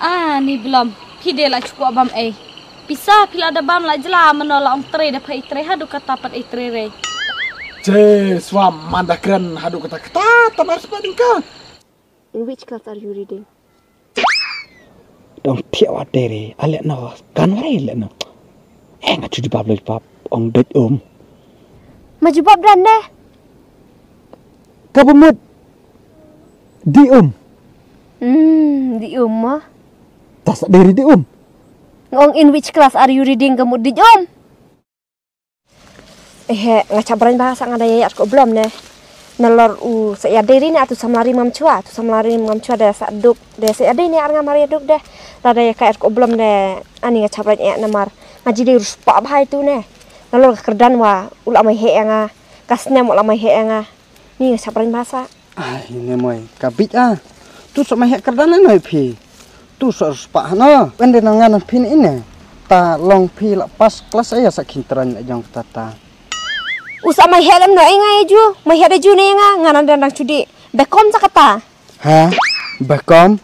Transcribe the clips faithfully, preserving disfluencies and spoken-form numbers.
Ah, ni Blom, phi de la shu kwah bam ei. Pisa phi la da bam la jla, mano la ong trei da pha i trei haduh katta pat i trei re. Che, swa man da kren haduh katta katta, tamar spa ding ka. In which class are you reading? Dong thiah wa deri, ale no, kan wari le no. Eh, nga chu jubab le jubab, ong dej um. Ma jubab dan ne? Ka bamut. Di um. Hmm, di um ma. Tas deri di um. Ngong in which class are you reading ka mut di um? Eh, nga chap brang ba sa nga da ya ko Blom ne. Nalor u sa ya deri ne atu samlari mam chua, atu samlari mam chua de sa duk, de sa ya deri ne ar nga mari duk de. Lada ya ka ko Blom de, ani nga chap brang ya namar. Nga ji de ruspa bhai tu ne. Nalor ka kerdan wa, u la mai he ya nga. Ka snem u la mai he ya nga. Ni nga chap brang ba sa. Ai, ne moi, ka bit ah. Tu sok mai hek kerdan noi phi. Tu sok spa hano. Pende na ngan phi ni ne. Ta long phi la pas kelas aya sa kintran la jong tata. U sok mai hek no ai ngai ju, mai hek ju ne nga, ngan dan dang chudi. Bekom sa kata. Ha? Bekom?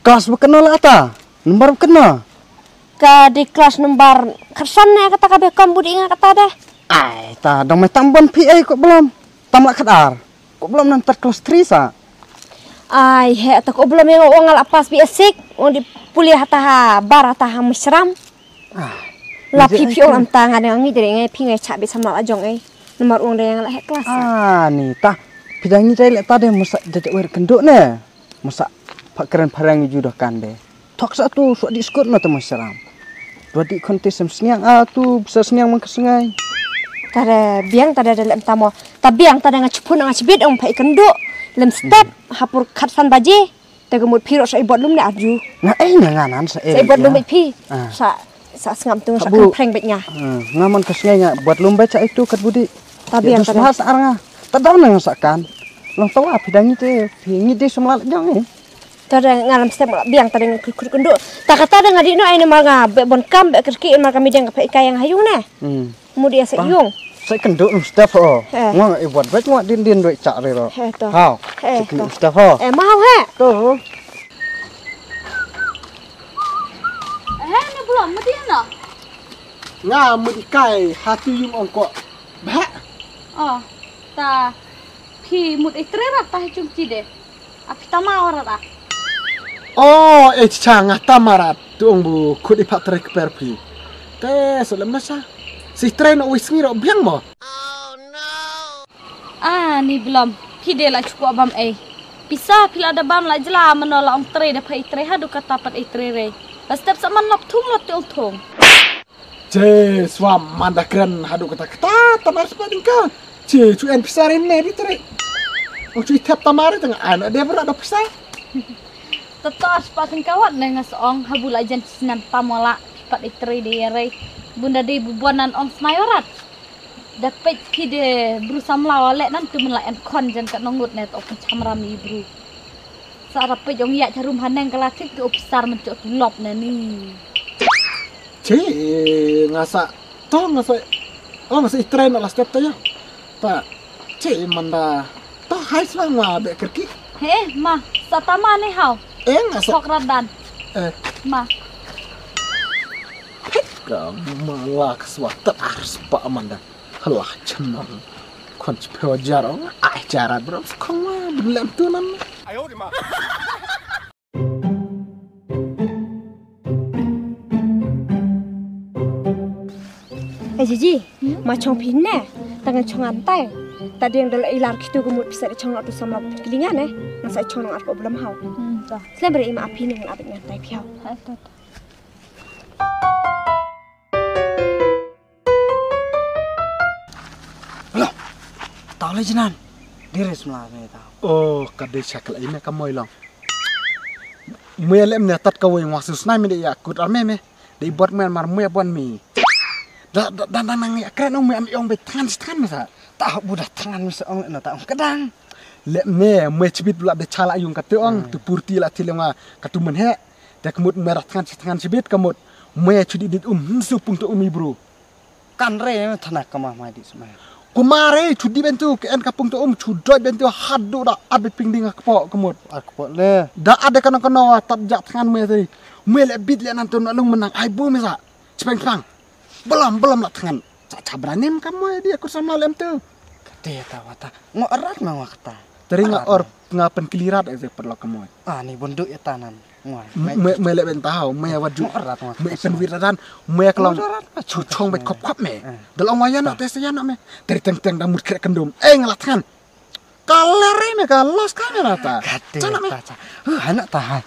Kelas bekeno la ata. Nombar bekeno. Ka di kelas nombar kersan ne kata ka bekom budi nga kata deh. Ai, ta dong mai tam bon phi ai ko Blom. Tam la kadar. Ko Blom nan tat kelas three sa. Ai, he ta ko Blom yang ong la pas bi asik. Ong di puli hata ha bar hata ha mesram. Ah. La phi phi ong am ta nga deng ngi dere ngai phi ngai cha bi sama la jong ai. Nomor ong deng la he kelas. Ah, ni ta. Phi dang ngi dai le ta de masa de wer kenduk ne. Masa pha keren pharang ju doh kan de. Thok sa tu sok di skut no tama seram. Dua di konti sem sniang ah tu bisa sniang mangka sengai. Tada biang tada dalam tamo. Ta biang tada nga chipun nga chibit ong pai kenduk. Lem step hapur khat san baje. Taga mut phirok sa ibot lum ne arju. Nga ai ne nga nan sa. Sa ibot lum bit phi. Sa sa sngam tu sa kan prank bit nga. Nga man ka sengai nga buat lum bit sa itu kat budi. Ta biang tada. Sa ar nga. Ta dau nang sa kan. Long tawa phi dang ngi te phi ngi di semlal jong ni. Tada nga lam stem la biang tada nga kut kut kundu. Ta kata da nga di no ai namar nga be bon kam be kerki namar kami deng ka pha ikai yang hayung ne. Hmm. Mudi asa yung. Sa kundu um step ho. Nga i buat bet nga din din doi chak re ro. Hau. Sa kundu um step ho. Eh mau he. To. Eh ne belum mudi na. Nga mudi kai hati yung ongko. Bah. Oh. Ta phi mut i tre rat ta hi chung chi de. A phi tama ora da. Oh, eh cha nga tama rat tu ong bu khut i phat tre kper phi. Te so lem na sa. Si tre no wis ngi ro biang mo. Ah, ni belum. Phi de la chukwa bam ei. Pisa phi la da bam la jela mano la ong tre da pha i tre haduh kata pat i tre re. La step sa man lop thung lop tu ong thung. Che swa man da kren haduh kata kata tamar spa ding ka. Che chu en pisa rin ne bi tre. Ong chu i thep tamar tang an de bra da pisa. Tata spa kan kawat ne nga sa ong habu la jan sinan tamola pat i tre de ya rei. Bunda de bu bon nan ong smai orat. Da peit ki de bru samla wa le nan tu men la en kon jan ka nongut ne to kan chamra mi bru. Sa ra peit ong ya charum haneng kala tik tu officer men tu lop ne ni. Che nga sa to nga sa oh nga sa i train la step ta ya. Ta che manda to hai swa nga be kerki. He ma sa tama ne hau. Eh nga sa. Sok radan. Eh. Ma. Ka ma la ka swa ta ar spa manda. Hala channel. Kon chi phew jar ong ai jarat bro. Kong ma bin lem tu nan. Eh Jiji, ma chong phi ne, ta ngan chong an tai. Ta ding dal ilar kitu ko mut pisa de chong tu sama klinga ne. Ngan sa chong nang ar ko belum hau. Hmm, ta. Slem beri ima api ne ngan abik ngan tai phi hau. Ha, ta, ta. Hello. Tau le jinan. Dire semla ne tau. Oh, ka de chakla ina ka moi long. Mui alem ne tat ka wei ngwa sus nai mi de ya kut arme me. De buat mui mar mui buat mi. Da da da da nang ya kren mui am yong be tangan si tangan mi sa. Ta bu da tangan mi sa ong na ta ong kedang. Le me mui chibit bula de chala yung ka tu ong tu purti la ti le ngwa ka tu men he. Te kemut mui ra tangan si tangan chibit kemut mui chudi dit um su pung tu umi bru. Kan re thana kama mai di semai. Kumare, chu di bentu, ke en ka pung tu um, chu doi bentu, haduh da, at bet ping ding ka po, ka mut. At ka po le. Da at de kano kano, tat jak thngan me tadi. Me le bit le nan tu na lung menang, ai bu me sa. Chpeng pang. Belum, belum la thngan. Cha cha beranim ka mo di aku sama lem tu. Kate ta wata. Ngo erat ma ngo kata. Tering nga or nga penkilirat ai perlok ka mo. Ah, ni bunduk ya tanan. Ngwa. Me me le ben tahu, me wat ju. Mo rat mo. Me pen wir ran, me kelong. Mo rat mo. Chu chong bet kop kop me. Eh. Dal ong wayan te sayan me. Teri teng teng da mut krek kendum. Eh, ngelat kan. Kaler me ka los kamera ta. Kate ta cha. Huh, anak ta hai.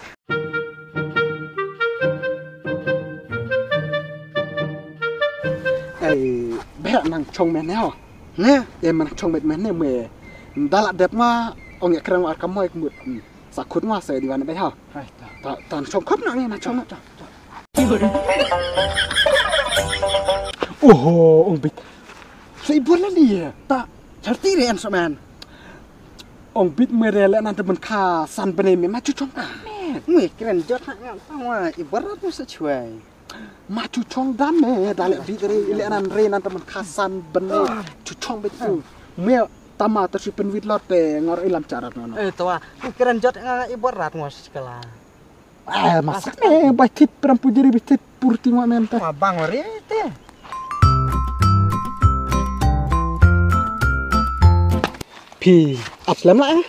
Eh, berak nang chong me ne ho. Ne? Eh, man chong me me ne me. Dalak dep ma ong ya krang ar ka mo ek mut. Hmm. Sa khut ma sa di wan bai ha. Hai, ta. Ta, tan chong khop na ngi na chong na. Ta, ta. Oho, ong bit. Sa ibur la di. Ta, charti re en so man. Ong bit me re le nan te ben kha san bene me ma chu chong ta. Me, me kren jot ha nga ta wa ibarat mo sa chuai. Ma chu chong dan me, da le bit re, ile nan re nan taman khasan ben me, chu chong bet chu. Me tama ta chu pen wit lot te ngar ilam charat no no. Eh, tawa, kren jot nga i bor rat ngos kala. Eh, masak me, bai tit pram pujiri bi tit purti ngwa men ta. Ma bang re te. Phi, ap slem la eh?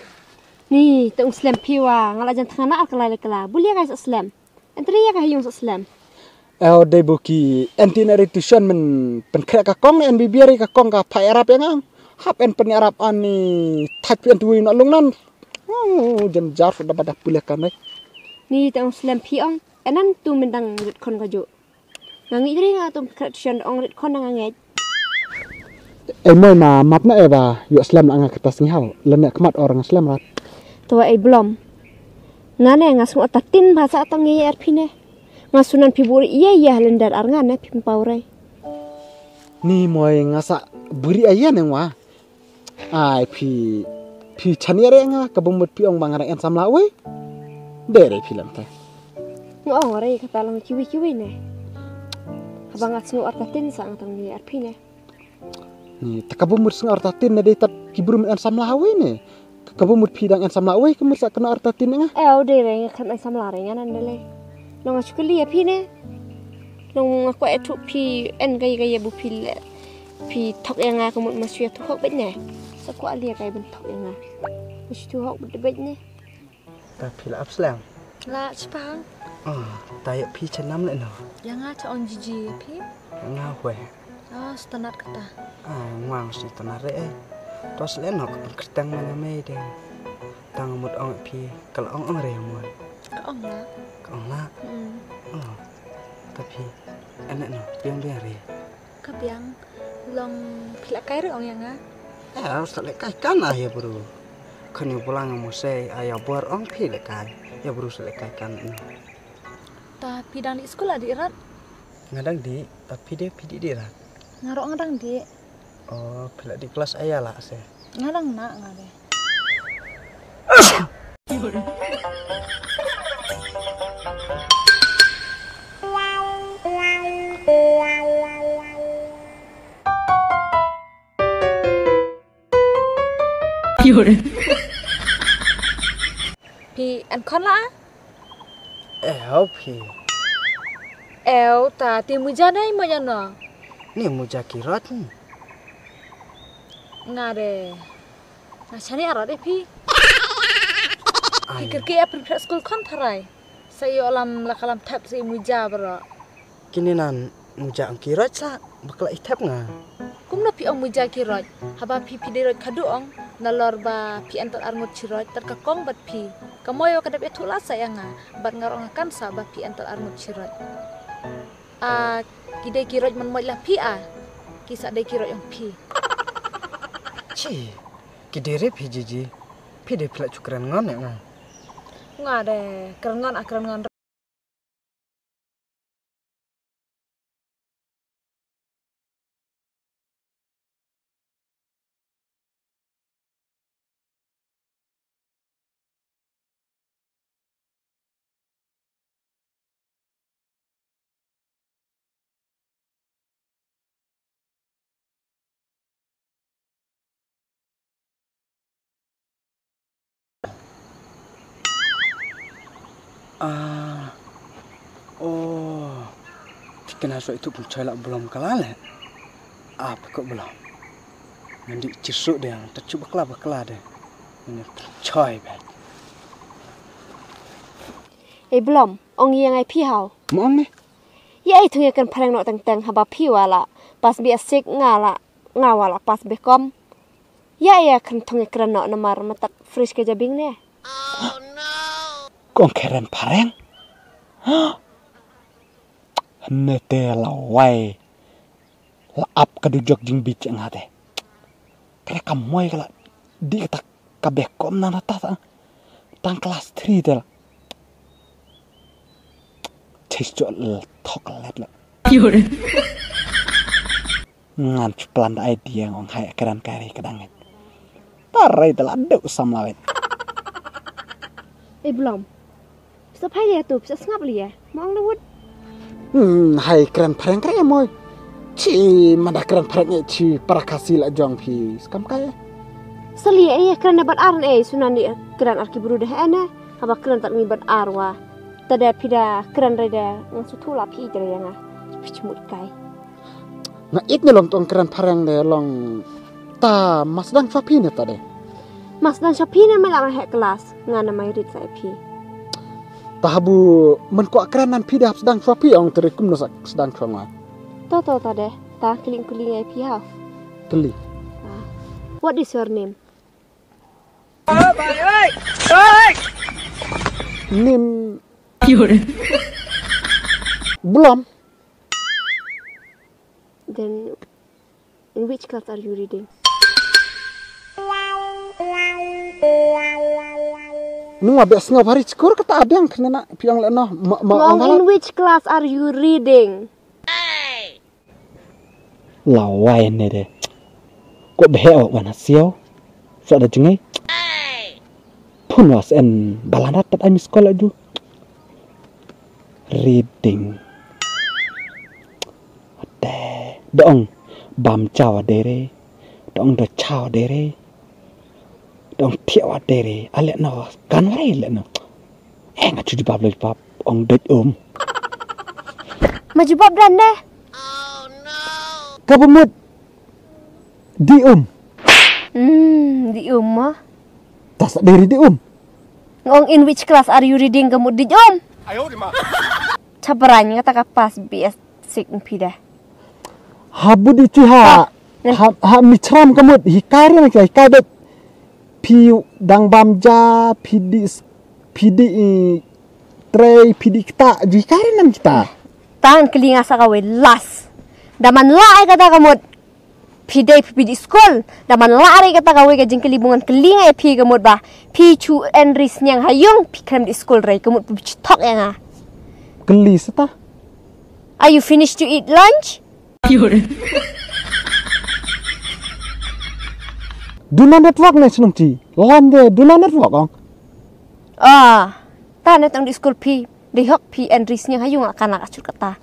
Ni, te ung slem phi wa, nga la jan tengah na ar kala le kala. Bulia kai sa slem. Entri ya ka yung sa slem. Eo dei buki anti na ritusan men pen kre ka kong en bibir ka kong ka phai arap yang ang. Hap en pen arap ani thaj pen tu na lung nan. Oh, jen jar da bada pule kan ai. Ni te ong slem phi ong. Enan tu mendang rit kon ka ju. Nga ngi dri nga tu kre tusan ong rit kon nga ngej. Ei moi ma map na eba yu slem la nga kertas ngi hau lene kmat or nga slem rat. Tua ei blom. Nga ne nga sngu tatin ba sa tong ngi er phi ne. Nga sunan phi buri iya iya lender ar nga ne phi pau rei. Ni moi nga sa buri iya ne ngwa. Ai phi phi chani re nga ka bumut phi ong ba nga rang en samla wei. Dere phi lam tai. Nga ong rei kata long kiwi kiwi ne. Haba nga sngu tatin sa nga tong ngi er phi ne. Ni ta ka bumut sngar ta tin na dei tat ki brum en samla wei ne. Ka bumut phi dang en samla wei ka mut sa kena arta tin nga. Eh, ode re nga kan en samla re nga nan dele. Long a chukli ya phi ne. Long a kwa etu phi en gai gai ya bu phi le. Phi thok ya nga ka mut ma shu ya tu hok bet ne. Sa kwa li ya kai ben thok ya nga. Ma shu tu hok bet bet ne. Ta phi la ap slem. La chipang. Ah, ta ya phi cha nam le no. Ya nga cha ong jiji ya phi. Nga hwe. Ah, standard kata. Ah, ngwang si standard re eh. To sle no ka pun kertang ma nga mei de. Tang mut ong phi kal ong ong re mo. Ka ong la. Ka ong la. Hmm. Oh. Ta phi. Ane no, piang piang re. Ka biang long phi la kai re ong ya nga. Eh, sa le kai kan ah ya bru. Kan yu pulang mo sei ah ya bor ong phi le kai. Ya bru sa le kai kan. Ta phi dang di skul ah di rat. Nga dang di, ta phi de phi di di rat. Nga ro nga dang di. Oh, phi la di kelas aya la se. Nga dang na nga de. Phi an khon la? Ew phi. Ew ta ti muja nai muja no. Ni muja ki rot ni. Nga de. Nga chani arot e phi. Ai. Ki kir ki apin prep school khon tharai. Sa ïoh lam la ka lam thep sa i muja bro. Kine nan muja ong ki roj sa bakla i thep nga. Kumno phi ong muja ki roj? Haba phi phi dei roj khadu ong. Nalor ba phi entat arngut chi roj tat ka kong bad phi. Ka moyo ka dep ïathuh la sa ïa nga bad nga rong kan sa ba phi entat arngut chi roj. A ki dei ki roj man moj la phi a ki sa dei ki roj ong phi. Chi ki dei re phi jiji. Phi dei phi la chu kren ngon ïa nga. Nga de kren ngon a kren ngon. Ah. Oh. Tikna so itu pun choi la belum kala le. Apa ko belum? Ngan di chisu dia, ta chu bakla bakla de. Ngan choi ba. Eh, Blom, ong ïa ngai phi haw. Mo ong ne? Ïa ai thung ïa kren phareng noh teng teng haba phi wa la pas B S six, nga la, nga wa la pas B Com. Ïa ïa kren thung ïa kren noh namar matak fridge ka jabieng ne. Kong kren phareng? Ne te la wai. La ap ka dujok jingbit nga te. Kre ka moi ka la di ka tak ka B Com na na ta ta. Tang class three te la. Chis jo la thok let la. Ngan chu plan da idea ngong hai kren kari ka dang. Ta rai te la du sam la wet. Eh, Blom. Sa phai lia tu, sa sngap lia. Mong na wut. Hmm, hai kren phareng kre moi. Chi mada kren phareng e chi para Khasi la jong phi. Skam kai. Sa lia e kren na bat ar e, sunan di kren ar ki bru de e ne. Haba kren tak ni bat ar wa. Ta da phi da kren re de, ngan su thu la phi de ya nga. Phi chmut kai. Nga it ne long tong kren phareng de long ta mas dang sha phi ne ta de. Mas dang sha phi ne ma la ma he class nga na mai rit sa phi. Ta habu men ko kren nan phi de hap sdang sha phi ong tere kum no sak sdang sha nga. To to ta de ta kling kling ai phi ha. Kli. Ah. What is your name? Nim. Blom. Then, in which class are you reading? Nung ma bes nga bari chikur kata adeng kena na piang le no ma ma Ngong, in which class are you reading? Lawai ne de. Ko behe o wana siau. So da jingai. Phun was en balanat tat ai miss call aju. Reading. Ade. Dong bam chawa dere. Dong do chawa dere. Dong thiawa dere. Ale no kan wari le no. Eh nga chu jubab le jubab ong dej um. Ma jubab dan ne. Ka bumut. Di um. Hmm, di um ma. Tas deri di um. Ngong, in which class are you reading ka mut di um? Chabrang kata ka pas B S six pida. Habu di chi ha. Ha ha michram ka mut hikari na kai kai bet. Pi dang bam ja pi di pi di trei pi di kita hikari nan kita. Tan kelinga sa kawai las. Daman la ai kata ka mut. Phi dei phi phi di skul da man la re kata ka wei ka jingkylli bungan kylli ngai phi ka mut ba phi chu en ri sniang ha yung phi khlem di skul re ka mut phi chu thok ya nga. Kylli sata. Are you finished to eat lunch? Duna network ne chnong chi. Lan de duna network ong. Ah, ta ne tang di skul phi. Dei hok phi en ri sniang ha yung a kana ka chur kata.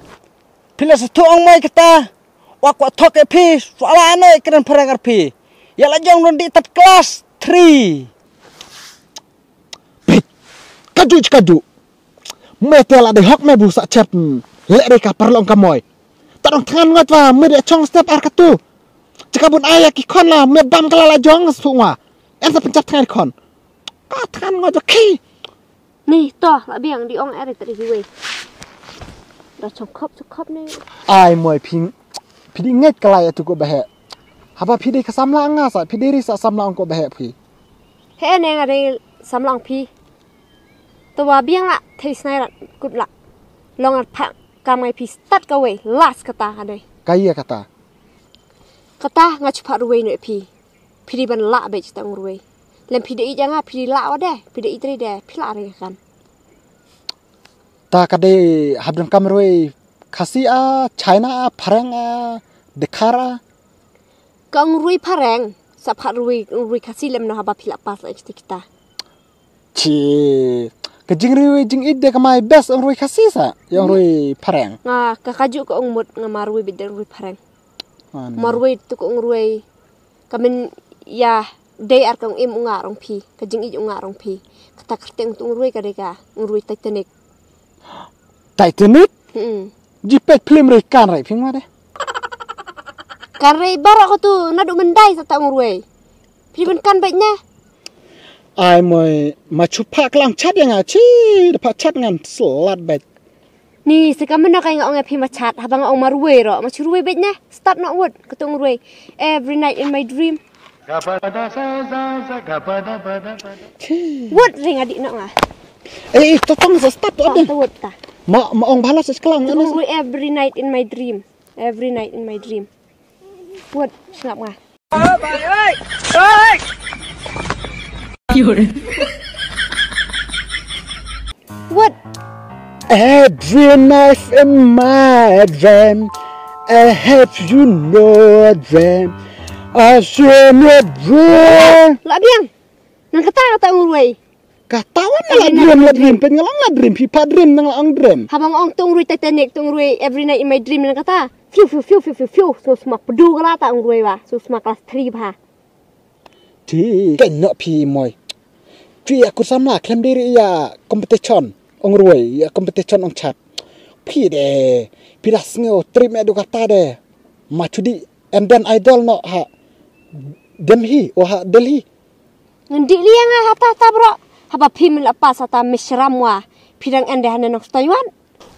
Phi la sa thu ong mai kata. Wa kwah thok e phi, swala ano e kren phareng ar phi. Ya la jong don di tat class three. Pit. Kaju kaju. Me te la dei hok me bu sa chep. Le re ka parlong ka moi. Ta dong thangan ngot wa me de chong step ar katu. Chika bun aya ki khon la me bam kala la jong su ngwa. En sa penchap thangan khon. Ka thangan ngot wa ki. Ni to la biang di ong eri tadi hiwei. Da chong khop chong khop ni. Ai moi phi phi di nget kalai atu ko behe. Haba phi di ka samla nga sa phi di ri sa samla ong ko behe phi. He ne nga dei samla ong phi. To wa biang la thei snai rat kut la. Long ar pha kam ngai phi stat ka wei las kata ka dei. Ka ia kata. Kata nga chupa ruwei no phi. Phi di ban la bej ta ong ruwei. Lem phi di ija nga phi di la wa de phi di itri de phi la re kan. Ta ka dei hap dang kam ruwei Khasi a China a Phareng a Dekhar a. Ka ong ruwei Phareng sa phat ruwei ong ruwei Khasi lem no haba phi la pas la ejte kita. Chi ka jingriwei jingit de ka mai best ong ruwei Khasi sa ya ong ruwei Phareng. Nga ka kaju ka ong mut nga ma ruwei bej de ong ruwei Phareng. Marwei tu ka ung ruwei ka min ya dei ar ka ung im unga rong phi ka jing ij unga rong phi kata kyrteng tu ung ruwei ka dei ka ung ruwei Titanic. Titanic? Hmm. Ji peit film re kan re phi nga de. Kan re baroh katu naduh mynta sa ta ong ruwei. Phi ban kan beit ne? Ai moi ma chu pha klang chat ïa nga chi da pha chat ngan slat beit. Ni se ka mynno ka nga ong ïa phi ma chat haba nga ong ma ruwei ro ma chu ruwei beit ne? Start noh wut katu ong ruwei. Every night in my dream. Chi. Wut ring adik nok nga. Eh, eh, to tong sa start to ade. To wut ta. Ma ma ong bhala sa klang. Katu ong ruwei every night in my dream. Every night in my dream. Wut sngap nga. Wut. Every night in my dream, I have you know a dream. I see my dream. La biang. Nang kata kata ong ruwei. Kata wan la dream la dream pen ngalang la dream phi pa dream nang la ong dream. Haba nga ong tong ruwei Titanic tong ruwei every night in my dream nang kata. Fiu fiu fiu fiu fiu fiu. So sma pedu kala ta ong ruwei wa. So sma kelas three ba. Ti. Kan nok phi moi. Ti aku samla klem diri ïa competition ong ruwei ïa competition ong chat. Phi de phi da sngew trip me du kata de. Ma chudi and then idol no ha Delhi o ha Delhi. Ngan dih liang ah hata hata bro. Haba phi min la pas hata Mishram wa. Phi dang ende hane nong stoi wan.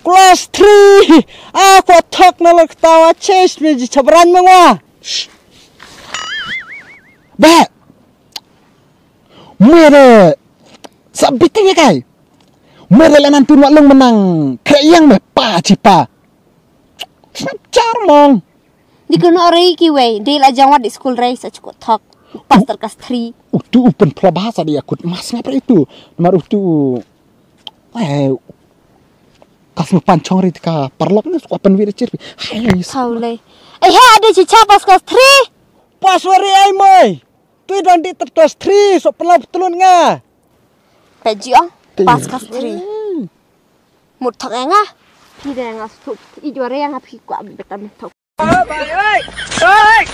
Class three. Ah ko thok na lak tawa chase me ji chabran me wa. Ba. Mere. Sa biting ya kai. Mere la nan tun wa lung menang. Kre yang me pa chi pa. Snap char mong. Di kono rei kiwei, di la jangwat di school rei sa chukot thok. Pastor class three. Utu u pynphla bahasa di akut mas ngap rei tu. Namar utu, eh, kas mu panchong rei ka parlok ni sukwa pynwit chir. Hai, hai. Thau lei. Eh, ha, di chicha pas class three. Pas wari ai mai. Tu dang di ter class three, so pynlap tulun nga. Peji ong, pas class three. Mut thok enga. Phi de nga suk i jware nga phi kwa betam thok. Oi, oi. Oi.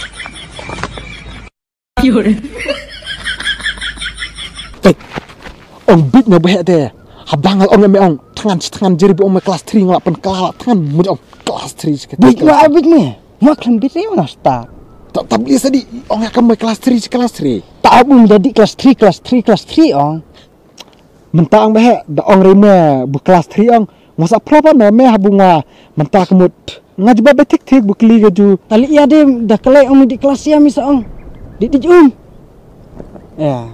Ong bit na beh de. Habang ong me ong tangan tangan jeri ong me class three nga pen kala tangan mut ong class three. Bit ma bit me. Ma khlem bit re ma sta. Ta ta bli sa di ong ya kam class three class three. Ta abu mi da di class three class three class three ong. Mynta ong ba he da ong re me bu class three ong. Nga sa proper me me ha bu nga mynta kemut. Nga jubab ba thik thik bu kli ga ju. Ali ya de da kale ong mi di class ya mi sa ong. Di di um. Ya.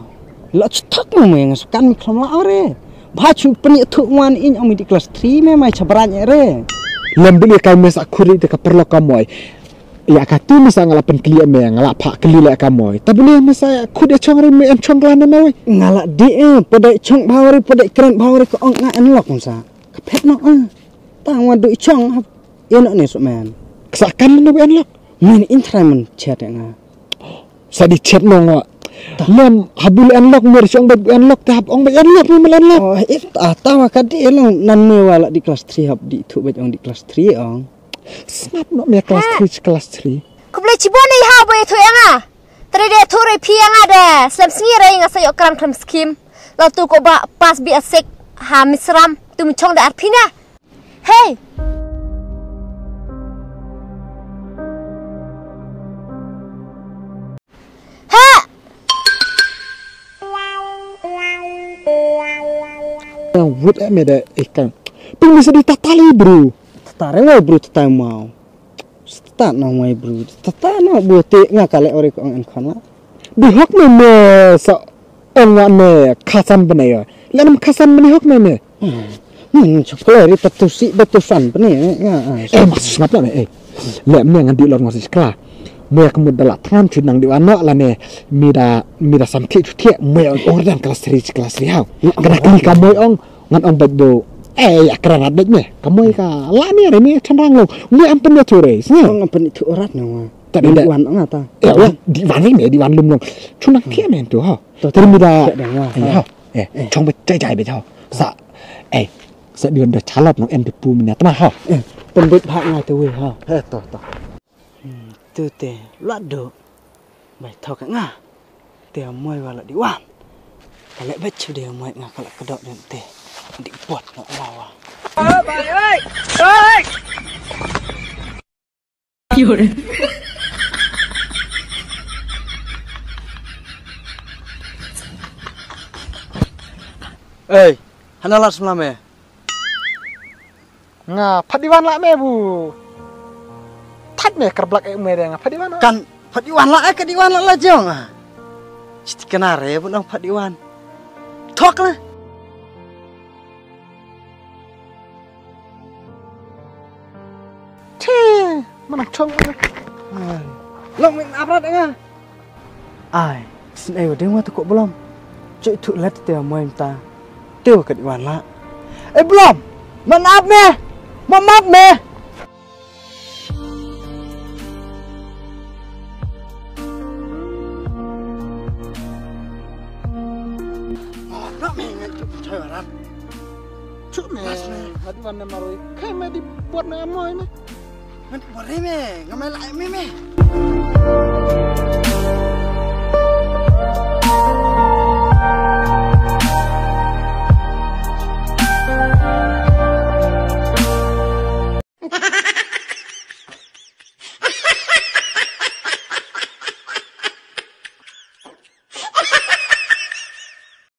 Lo chutak mo me nga sukan mi khlem la ore. Ba chu peni thu wan in ong mi di class three me mai chabran re. Lem bili kai me sa khuri de ka perlo ka moi. Ya ka tu me sa ngala pen kli me ngala pha kli le ka moi. Ta bili me sa khut de chong re me en chong glan me wei. Ngala di eh pode chong bawri pode kren bawri ko ong nga en lok sa. Ka phet no ah. Ta ngwa du chong hap. Eno ne so men. Sa kan ne en lok. Men in try men chat nga. Sa di chat nong wa. Lem habul en lok mer chong ba en lok te hap ong ba en lok me en lok. Oh, it ah ta wa ka di long nan me wa la di class three hap di thu ba ong di class three ong. Snap no me class three class three. Kuble chibon ei ha bo thu anga. Tre de thu re phi anga de. Slem sngi re nga sa yo kram kram skim. La tu ko ba pas bi asik ha misram tu mi chong de ar phi na. Hey! Ha! Wut eh me da ikan. Pung bisa di tatali bro. Tatare wai bro tatai mau. Start na wai bro. Tata na bu te nga kale ore ko ang khana. Di hok me me sa ong nga me khasan bene ya. Lenam khasan bene hok me me. Hmm, chukle ri patu si batu san bene ya. Eh mas ngap na me eh. Le me ngan di lor ngos kla. Me kemut dala than chu nang di wana la ne. Mida mida sam thi chu thi me ong dan kelas three kelas three hau. Kena kli ka me ong. Ngan ong bad do. Eh ya kra ngat bad me. Ka me ka la me re me chan rang lo. Me am pen ya thu re. Ong am pen thu rat na wa. Ta di wan nga ta. Eh di wan me di wan lum long. Chunang kia men tu ha. Ter mi da. Eh ha. Eh chong be jai jai be ha. Sa. Eh sa di wan da chalap nong en de pu mi na ta ha. Eh pen be bha nga tu ha. Eh to to. Tu te la do. Bai thok nga. Te moi wa la di wan. Ka le bet chu de moi nga ka la ka dok den te. Di pot na wa wa. Ei, hana la sma me. Nga phat wan la me bu. Thait me kar blak e me de nga phat wan. Kan phat wan la, eh, ka di wan la la jong ah. Chiti kana re bu nang phat wan. Thok la. Te, mana chong. Long ming abrat nga. Ai, sin ai ding wa tu ko belum. Cuk tu let te moy ta. Te wa ka di wan la. Eh belum. Man ap me. Man ap me. Nak me ngai tu chai barat. Cuk me. Hadi wan na maroi. Kai me di buat na amoy me. Ngan bore me, ngan mai lai me me.